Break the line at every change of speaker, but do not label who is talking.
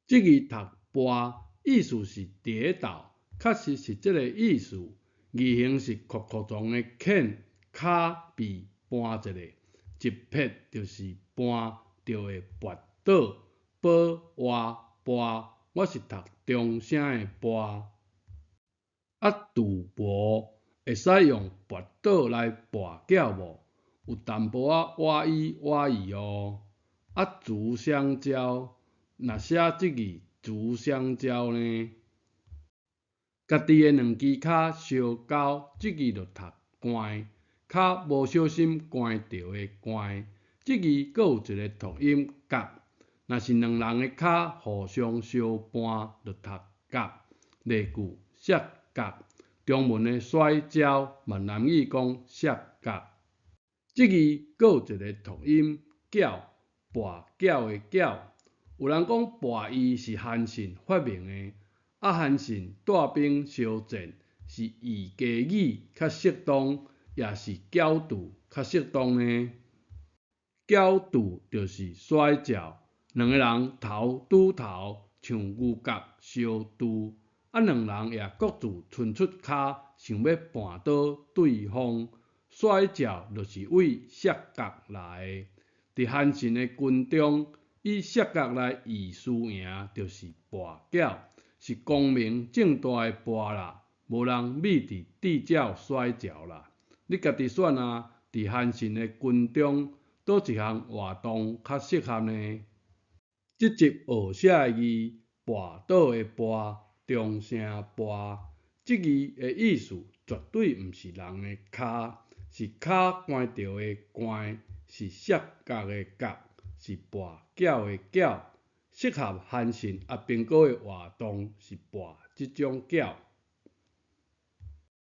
這字讀跋，意思是跌倒，確實是這个意思。字形是擴擴狀的犬，跤被絆一下，一撇就是絆，就會跋倒。波活跋，我是讀中聲的跋。啊，拄無會使用跋倒來跋筊無？有淡薄仔歪意歪意哦。啊，竹相交，若寫這字竹相交呢？家己的兩支跤相交，這字就讀捾，跤無小心捾著的捾。這字閣有一個讀音角，若是兩人的跤互相相絆，就讀角。例句：摔角。中文的摔跤，閩南語講摔角。這字閣有一個讀音筊，跋筊的筊。有人講跋伊是韓信發明的，啊韓信帶兵相戰是伊家語較適當，抑是攪拄較適當呢？攪拄就是摔跤，兩个人頭拄頭，像牛角相拄，啊兩人也各自伸出跤，想欲絆倒對方。摔跤就是為摔角來的。佇韓信的軍中，以摔角來喻輸贏，就是跋筊，是光明正大的跋啦，無人秘佇地窖摔跤啦。你家己選啊，佇韓信的軍中，佗一項活動較適合呢？這集學寫的字，跋倒的跋，中聲跋，這字的意思絕對毋是人的跤，是跤捾著的捾，是摔角的角，是跋筊的筊。適合韓信阿兵哥的活動是跋這種筊。